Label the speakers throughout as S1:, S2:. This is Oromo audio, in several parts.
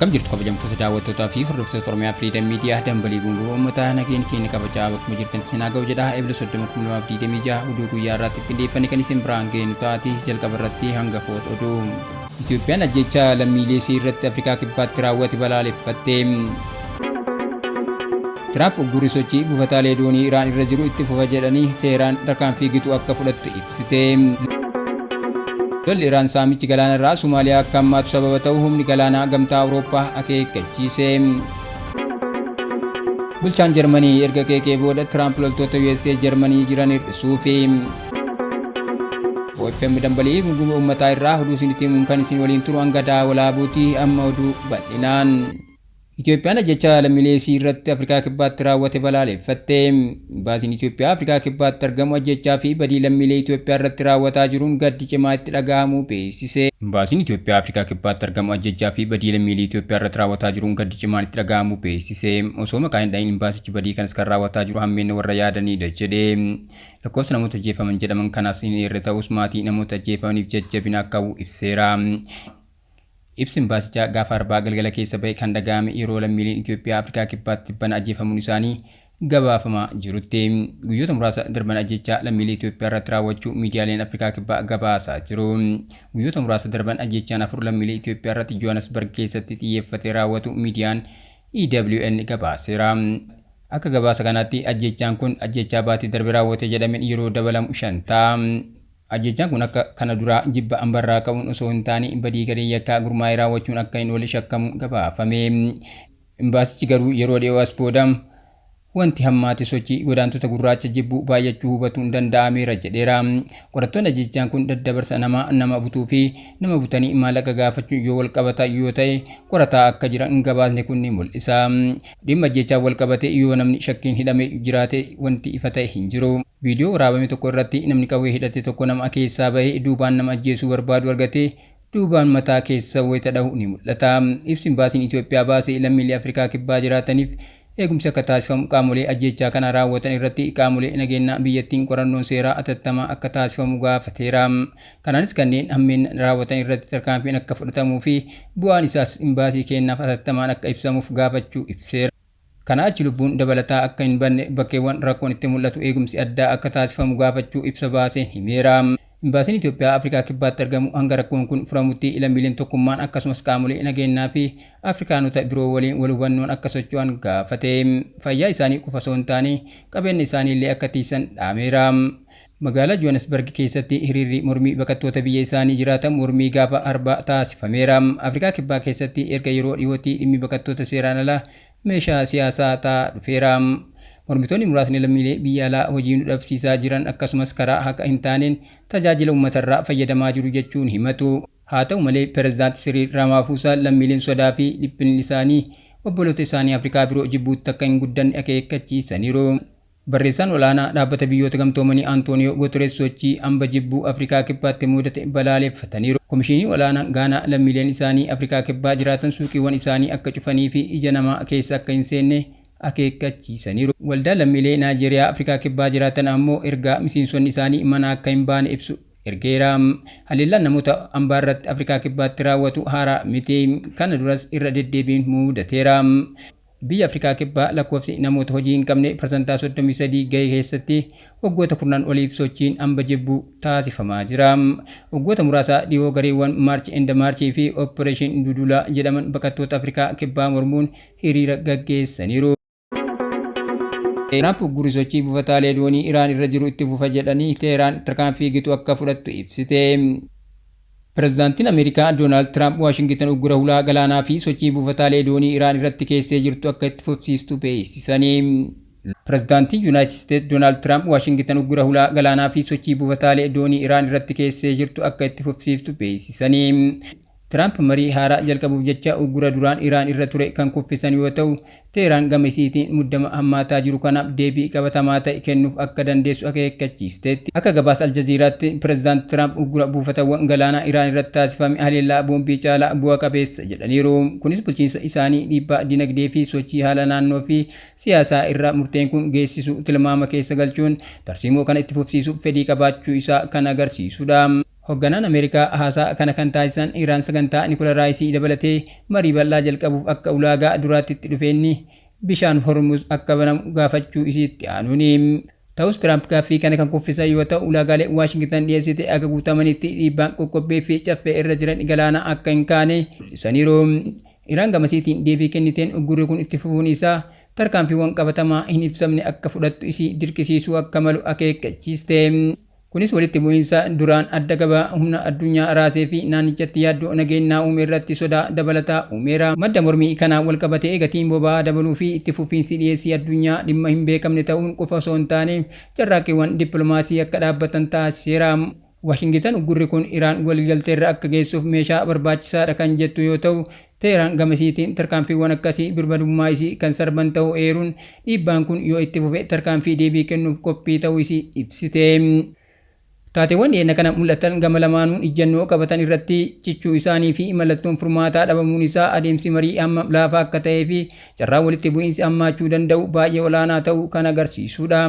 S1: Akkam jirtu kabajamtoota daawwattootaa fi hordoftoota Oromiyaa Freedom Media, dambalii gunguma uummataa, nageen keenya kabajaa bakkuma jirtan isin haa ga'u jedha. Ebla 30,2026 oduu guyyaa irraatti qindeeffanne kan isin biraan geenyu taati. Jalqaba irratti hangafoota oduu. Itoophiyaan ajjeechaa lammiilee isii irratti Afrikaa Kibbaatti raawwate balaaleffatte. Tiraamp uggurri sochii buufataalee doonii Iraan irra jiru itti fufa jedhanii, Teheraan tarkaanfii gitu akka fudhattu ibsite. Lolli Iraan saamichi galaana irraa Somaaliyaa akka hammaatu sababa ta'u humni galaanaa Gamtaa Awurooppaa akeekkachiise. Bulchaan Jarmanii erga qeeqee booda Tiraamp loltoota USA Jarmanii jiran hir'isuufi. OFM dambalii gunguma uummataa irraa oduu isinitti himuun kan isin waliin turu hanga daawwalaabuuti. Amma oduu bal'inaan. Itoophiyaan ajjechaa lammiilee isii irratti Afrikaa Kibbaatti raawwate balaaleffatte. Imbaasiin Itoophiyaa Afrikaa Kibbaatti argamu ajjechaa fi badii lammiilee Itoophiyaa irratti raawwataa jiruun gaddi cimaa itti dhagahamuu beeksise. Imbaasiin Itoophiyaa Afrikaa Kibbaatti argamu ajjechaa fi badii lammiilee Itoophiyaa irratti raawwataa jiruun gaddi cimaan itti dhagahamuu beeksise. Osoo maqaa hin dhahin imbaasichi badii kanas kan raawwataa jiru hammeenna warra yaadaniidha jedhe. Lakkoofsa namoota ajjeefaman jedhaman kanaas hin eerre, ta'us maatii namoota ajjeefamaniif jajjabina akka hawwu ibseera. Ibsi imbaasichaa gaafa Arbaa galgala keessa bahe kan dhaga'ame yeroo lammiileen Itoophiyaa Afrikaa Kibbaatti tibbana ajjeefamuun isaanii gabaafamaa jirutti. Guyyoota muraasa darban ajjeechaa lammiilee Itoophiyaa irratti raawwachuu miidiyaaleen Afrikaa Kibbaa gabaasaa jiru. Guyyoota muraasa darban ajjeechaan afur lammiilee Itoophiyaa irratti Johannesburg keessatti xiyyeeffatee raawwatu miidiyaan EWN gabaaseera. Akka gabaasa kanaatti ajjeechaan kun ajjeechaa baatii darbe raawwate jedhameen yeroo dabalamu shan ta'a. Ajjeechaan kun akka kana duraa jibba ambarraa ka'uun osoo hin taane badii gareen yakkaa gurmaa'ee raawwachuun akka hin oolle shakkamuun gabaafame. Imbaasichi garuu yeroo dhiyoo as booda wanti hammaate sochii godaantota gurraacha jibbuu baay'achuu hubatuun danda'ameera jedheera. Qorattoonni ajjeechaan kun daddabarsa namaa, nama butuu fi nama butanii maallaqa gaafachuun yoo walqabata yoo ta'e qorataa akka jiran gabaasni kun ni mul'isa. Dhimma ajjeechaan walqabatee yoo namni shakkiin hidhame jiraate wanti ifa ta'e hin jiru. Viidiyoo waraabame tokko irratti namni qawwee hidhate tokko nama keessaa bahee duubaan nama ajjeesuu barbaadu argatee duubaan mataa keessa wayita dhahu ni mul'ata. Ibsi Imbaasiin Itoophiyaa baase lammiilee Afrikaa Kibbaa jiraataniif eegumsi akka taasifamu, qaamolee ajjeechaa kana raawwatan irratti qaamolee nageennaa biyyattiin qorannoon seeraa atattamaa akka taasifamu gaafateera. Kanaanis kanneen hammeenna raawwatan irratti tarkaanfiin akka fudhatamuu fi bu'aan isaas imbaasii keennaaf atattamaan akka ibsamuuf gaafachuu ibseera. Kanaa achi lubbuun dabalataa akka hin badne bakkeewwan rakkoon itti mul'atu eegumsi addaa akka taasifamu gaafachuu ibsa baaseen himeera. Imbaasiin Itoophiyaa Afrikaa Kibbaatti argamu hanga rakkoon kun furamutti lammiileen tokkummaan akkasumas qaamolee nageennaa fi Afrikaanota biroo waliin wal hubannoon akka socho'an gaafate. Fayyaa isaanii qofa osoo hin taane qabeenya isaaniillee akka tiisan dhaameera. Magaalaa Johannesburg keessatti hiriirri mormii baqattoota biyya isaanii jiraatan mormii gaafa Arbaa taasifameera. Afrikaa Kibbaa keessatti erga yeroo dhiyootii dhimmi baqattoota seeraan alaa meeshaa siyaasaa ta'aa dhufeera. Mormitoonni muraasni lammiilee biyya alaa hojii nu dhabsiisaa jiran akkasumas karaa haqa hin taaneen tajaajila uummatarraa fayyadamaa jiru jechuun himatu. Haa ta'u malee Pirezidaanti Siriil Raamaafuusaan lammiileen sodaa fi dhiphinni isaanii obboloota isaanii Afrikaa biroo jibbuutti akka hin guddanne akeekkachiisaniiru. Barreessaan Ol'aanaa Dhaabbata Biyyoota Gamtoomanii Antooniyoo Guterees sochii amba jibbuu Afrikaa Kibbaatti muudate balaaleffataniiru. Komishinii Ol'aanaan Gaanaa lammiileen isaanii Afrikaa Kibbaa jiraatan suuqiiwwan isaanii akka cufanii fi ija namaa keessa akka hin seenne akeekkachiisaniiru. Waldaan lammiilee Naayijeeriyaa Afrikaa Kibbaa jiraatan ammoo ergaa miseensonni isaanii manaa akka hin baane ibsu ergeera. Haleellaan namoota ambaa irratti Afrikaa Kibbaatti raawwatu haaraa miti. Kana duras irra deddeebiin muudateera. Biyya Afrikaa Kibbaa lakkoofsi namoota hojii hin qabne parsantaa 33 gahe keessatti waggoota kurnan oliif sochiin amba jibbuu taasifamaa jira. Waggoota muraasa dhiyoo gareewwan March and March fi Operation Dudula jedhaman baqattoota Afrikaa Kibbaa mormuun hiriira gaggeessaniiru. Tiraamp uggurri sochii buufataalee doonii Iraan irra jiru itti fufa jedhanii, Teheraan tarkaanfii gitu akka fudhattu ibsite. Pirezidaantiin Ameerikaa Doonaald Tiraamp Waashingitan uggura hulaa galaanaa fi sochii buufataalee doonii Iraan irratti keessee jirtu akka itti fufsiistu beeksisani. Pirezidaantiin Yunaayitid Isteets Doonaald Tiraamp Waashingitan uggura hulaa galaanaa fi sochii buufataalee doonii Iraan irratti keessee jirtu akka itti fufsiiftu beeksisani. Tiraamp marii haaraa jalqabuuf jecha uggura duraan Iraan irra ture kan kuffisan yoo ta'u, Teeraan gama isiitiin muddama hammaataa jiru kanaaf deebii qabatamaa ta'e kennuuf akka dandeessu akeekkachiisteetti. Akka gabaasa Al Jazeeraatti, Pirezidaant Tiraamp uggura buufatawwan galaanaa Iraan irratti taasifame haleellaa boombii caalaa bu'a qabeessa jedhaniiru. Kunis bulchiinsa isaanii dhiibbaa dinagdee fi sochii haala naannoo fi siyaasaa irra murteen kun geessisu tilmaama keessa galchuun tarsiimoo kana itti fufsiisuuf fedhii qabaachuu isaa kan agarsiisudha. Hoogganaan Ameerikaa haasaa kana kan taasisan Iraan sagantaa Nikularaa isii dabalatee marii bal'aa jalqabuuf akka ulaagaa duraatti itti dhufeenni bishaan Hormuz akka banamu gaafachuu isiitti aanuuni. Ta'us Tiraamp gaaffii kana kan kuffisan yoo ta'u, ulaagaalee Waashingtan dhiyeessite akka guutamanitti dhiibbaan qoqqobbee fi caffee irra jiran galaana akka hin kaane mul'isaniiru. Iraan gamasiitiin deebii kenniteen uggurri kun itti fufuun isaa tarkaanfiiwwan qabatamaa hin ibsamne akka fudhattu isii dirqisiisuu akka malu akeekkachiiste. Kunis walitti bu'iinsa duraan adda gabaa humna addunyaa raasee fi naannichatti yaaddoo nageenyaa uume irratti sodaa dabalataa uumeera. Madda mormii kanaan wal qabatee gatiin boba'aa dabaluu fi itti fufiinsi dhiyeessii addunyaa dhimma hin beekamne ta'uun qofa osoo hin taane carraaqqiiwwan dippiloomaasii akka dhaabbatan taasiseera. Waashingitan uggurri kun Iraan waliigalteerra akka geessuuf meeshaa barbaachisaadha kan jettu yoo ta'u, Teheraan gamasiitiin tarkaanfiiwwan akkasii birmadummaa isii kan sarban ta'uu eeruun dhiibbaan kun yoo itti fufe tarkaanfii deebii kennuuf qophii ta'uu isii ibsite. Taateewwan dhiyeenya kana mul'atan gama lamaanuun ijjannoo qabatan irratti cichuu isaanii fi mallattoon furmaataa dhabamuun isaa adeemsi marii amma laafaa akka ta'ee fi carraa walitti bu'iinsi hammaachuu danda'u baay'ee olaanaa ta'uu kan agarsiisudha.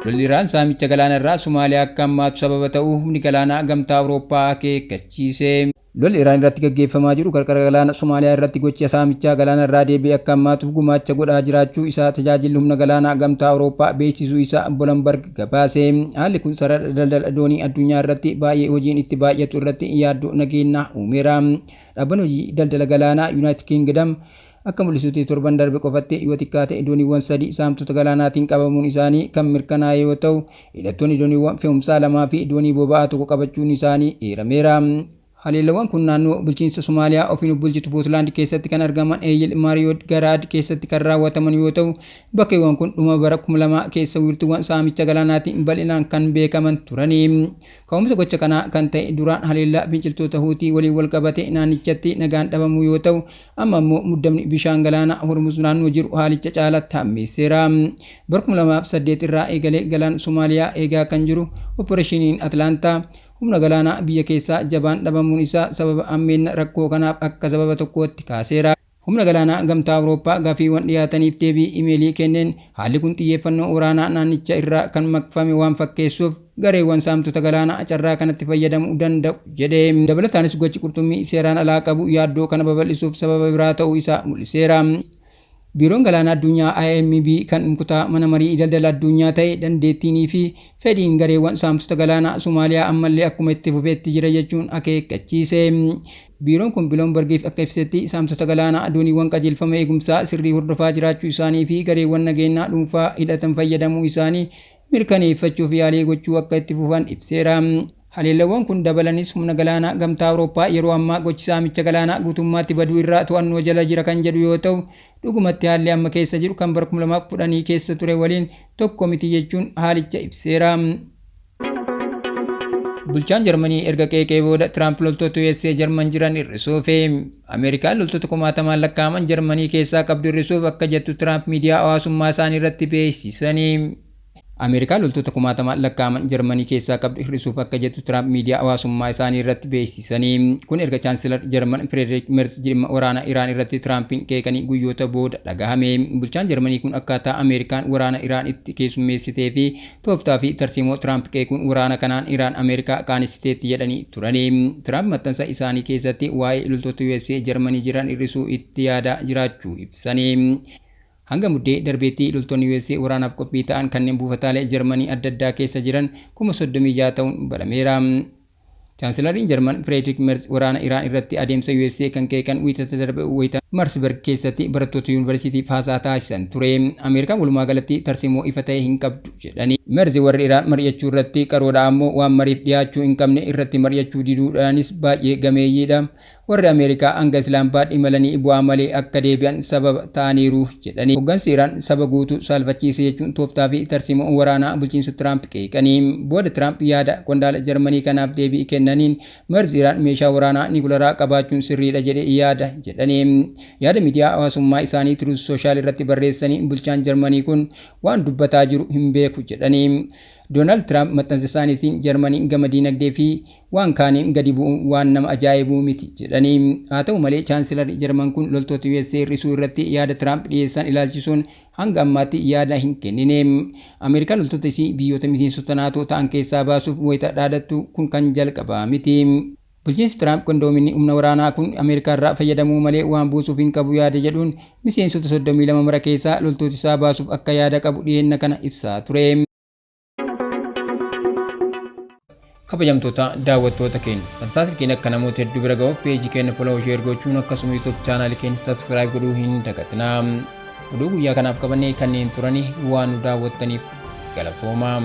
S1: Lolli Iraan saamicha galaana irraa Somaaliyaa akka hammaatu sababa ta'uu humni galaanaa gamtaa Awurooppaa akeekkachiise. Lolli Iraan irratti gaggeeffamaa jiru qarqara galaana Somaaliyaa irratti gocha saamichaa galaana irraa deebi'ee akka hammaatuuf gumaacha godhaa jiraachuu isaa tajaajilli humna galaanaa gamtaa Awurooppaa beeksisuu isaa Bloomberg gabaase. Haalli kun sarara daldala doonii addunyaa irratti baay'ee hojiin itti baay'atu irratti yaaddoo nageenyaa uumeera. Dhaabbanni hojii daldala galaanaa United Kingdom akka mul'isutti torban darbe qofatti yoo xiqqaate dooniiwwan sadii saamtota galaanaatiin qabamuun isaanii kan mirkanaa'e yoo ta'u, hidhattoonni dooniiwwan fe'umsaa lamaa fi doonii boba'aa tokko qabachuun isaanii eerameera. Haleellawwan kun naannoo bulchiinsa Somaaliyaa ofiin of bulchitu Puutlaand keessatti kan argaman Eeyil Maariyood Garaad keessatti kan raawwataman yoo ta'u, bakkeewwan kun dhuma bara 2000 keessa wiirtuuwwan saamicha galaanaatiin bal'inaan kan beekaman turani. Ka'umsa gocha kanaa kan ta'e duraan haleellaa finciltoota Huutii waliin wal qabate naannichatti nagaan dhabamuu yoo ta'u, amma immoo muddamni bishaan galaana Hormuz naannoo jiru haalicha caalatti hammeesseera. Bara 2008 irraa eegalee galaan Somaaliyaa eegaa kan jiru Opereeshiniin Atlaantaa humna galaanaa biyya keessaa jabaan dhabamuun isaa sababa hammeenna rakkoo kanaaf akka sababa tokkootti kaaseera. Humna galaanaa gamtaa Awurooppaa gaaffiiwwan dhiyaataniif deebii imeelii kenneen haalli kun xiyyeeffannoo waraanaa naannicha irraa kan maqfame waan fakkeessuuf gareewwan saamtota galaanaa carraa kanatti fayyadamuu danda'u jedhe. Dabalataanis gochi qurxummii seeraan alaa qabu yaaddoo kana babal'isuuf sababa biraa ta'uu isaa mul'iseera. Biiroon Galaanaa Addunyaa IMB kan kutaa mana marii daldala addunyaa ta'e dandeettiinii fi fedhiin gareewwan saamtota galaanaa Somaaliyaa ammallee akkuma itti fufeetti jira jechuun akeekkachiise. Biiroon kun Bloombergiif akka ibsetti saamtota galaanaa dooniiwwan qajeelfama eegumsaa sirrii hordofaa jiraachuu isaanii fi gareewwan nageenyaa dhuunfaa hidhatan fayyadamuu isaanii mirkaneeffachuuf yaalii gochuu akka itti fufan ibseera. Haleellawwan kun dabalanis humna galaanaa gamtaa Awurooppaa yeroo ammaa gochi saamicha galaanaa guutummaatti baduu irraa to'annoo jala jira kan jedhu yoo ta'u, dhugumatti haalli amma keessa jiru kan bara 2010 keessa ture waliin tokko miti jechuun haalicha ibseera. Bulchaan Jarmanii erga qeeqee booda Tiraamp loltoota USA Jarman jiran hir'isuufi. Ameerikaan loltoota kumaatamaan lakkaa'aman Jarmanii keessaa qabdu hir'isuuf akka jettu Tiraamp miidiyaa hawaasummaa isaanii irratti beeksisanii. Ameerikaan loltoota kumaatamaan lakkaa'aman Jarmanii keessaa qabdu hir'isuuf akka jettu Tiraamp miidiyaa hawaasummaa isaanii irratti beeksisanii. Kun erga Chaansilar Jarman Fireederik Merz dhimma waraana Iraan irratti Tiraampiin qeeqanii guyyoota booda dhagahame. Bulchaan Jarmanii kun akkaataa Ameerikaan waraana Iraan itti keessummeessitee fi tooftaa fi tarsiimoo Tiraamp qeequun waraana kanaan Iraan Ameerikaa qaanessiteetti jedhanii turani. Tiraamp maxxansa isaanii keessatti waa'ee loltoota USA Jarmanii jiran hir'isuu itti yaadaa jiraachuu ibsanii. Hanga muddee darbeetti loltoonni USA waraanaaf qophii ta'an kanneen buufataalee Jarmanii adda addaa keessa jiran 36,000 ta'uun barameera. Chaansilariin Jarman Fireederik Merz waraana Iraan irratti adeemsa USA kan qeeqan wiixata darbe wayita Marsberg keessatti barattoota yuunivarsiitiif haasaa taasisan ture. Ameerikaan walumaa galatti tarsiimoo ifa ta'e hin qabdu jedhani. Merz warri Iraan mari'achuu irratti qaroodha ammoo waan mariif dhiyaachuu hin qabne irratti mari'achuu diduudhaanis baay'ee gameeyyiidha. Warri Ameerikaa hanga Islaamabaad imalanii bu'aa malee akka deebi'an sababa ta'aniiru jedhani. Hoggansi Iraan saba guutuu saalfachiise jechuun tooftaa fi tarsiimoo waraanaa bulchiinsa Tiraamp qeeqanii. Booda Tiraamp yaada qondaala Jarmanii kanaaf deebii kennaniin Merz Iraan meeshaa waraanaa niwukilaraa qabaachuun sirriidha jedhee yaada jedhani. Yaada miidiyaa hawaasummaa isaanii Truth Social irratti barreessanii bulchaan Jarmanii kun waan dubbataa jiru hin beeku jedhanii. Doonaald Tiraamp maxxansa isaaniitiin Jarmaniin gama diinagdee fi waan kaaniin gadi bu'uun waan nama ajaa'ibuu miti jedhanii. Haa ta'u malee, chaansilarri Jarman kun loltoota USA hir'isuu irratti yaada Tiraamp dhiyeessan ilaalchisuun hanga ammaatti yaada hin kennine. Ameerikaan loltoota isii biyyoota miseensota Naatoo ta'an keessaa baasuuf wayita dhaadattu kun kan jalqabaa miti. Bulchiinsi Tiraamp qindoominni humna waraanaa kun Ameerikaa irraa fayyadamuu malee waan buusuuf hin qabu yaada jedhuun miseensota 32 mara keessaa loltoota isaa baasuuf akka yaada qabu dhiyeenna kana ibsaa ture. Kabajamtoota daawwattoota keenya, tamsaasni keenya akka namoota hedduu bira ga'uuf peejii keenya follow, share gochuun akkasuma YouTube chaanaalii keenya subscribe godhuu hin dagatinaa. Oduu guyyaa kanaaf qabannee kanneen turanii waan nu daawwattaniif galatoomaa.